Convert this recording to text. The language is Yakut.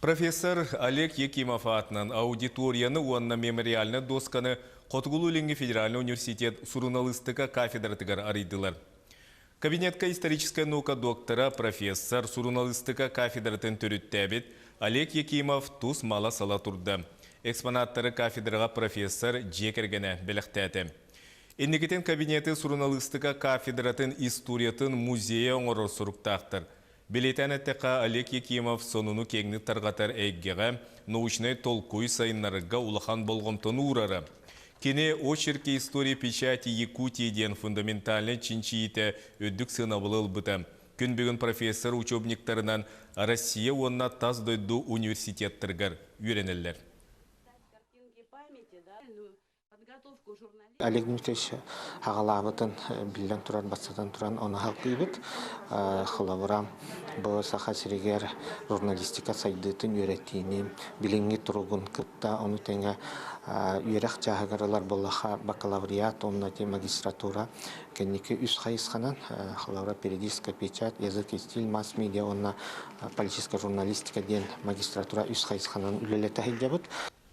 Профессор Олег Якимов аатынан аудиторияны уонна мемориальнай досканы Хотугулуу-Илиҥҥи федеральнай университет суруналыыстыка кафедратыгар арыйдылар. Кабинетка историческай наука доктора, профессор, суруналыыстыка кафедратын төрүттээбит Олег Якимов тус мала-сала турда. Экспонаттары кафедраҕа профессор дьиэ кэргэнэ бэлэхтээтэ. Инникитин кабинеты суруналыыстыка кафедратын историятын музейа оҥорор соруктаахтар. Бэлиэтээн эттэххэ, Олег Якимов сонуну киэҥник тарҕатар эйгэҕэ научнай толкуй сайыннарарга улахан болҕомтону уурара. Кини «Очерки истории печати Якутии» диэн фундаментальнай чинчийиитэ үрдүк сыанабылы ылбыта. Күн бүгүн профессор учебниктарынан Россия уонна тас дойду университеттарыгар үөрэнэллэр. Олег Дмитриевич аҕалаабытын биллэн турар, бастатан туран ону халкыыбыт. Холобура, бу Саха сиригэр журналистика сайдыытын үөрэтиини, билиҥҥи туругун кытта ону тэҥэ үөрэх чааһыгар ылар буоллахха бакалавриат уонна магистратура кэнники үс хайысханан холобура периодическая печать, язык и стиль масс-медиа уонна политическая журналистика диэн магистратура үс хайысханан үлэлэтэ сылдьабыт.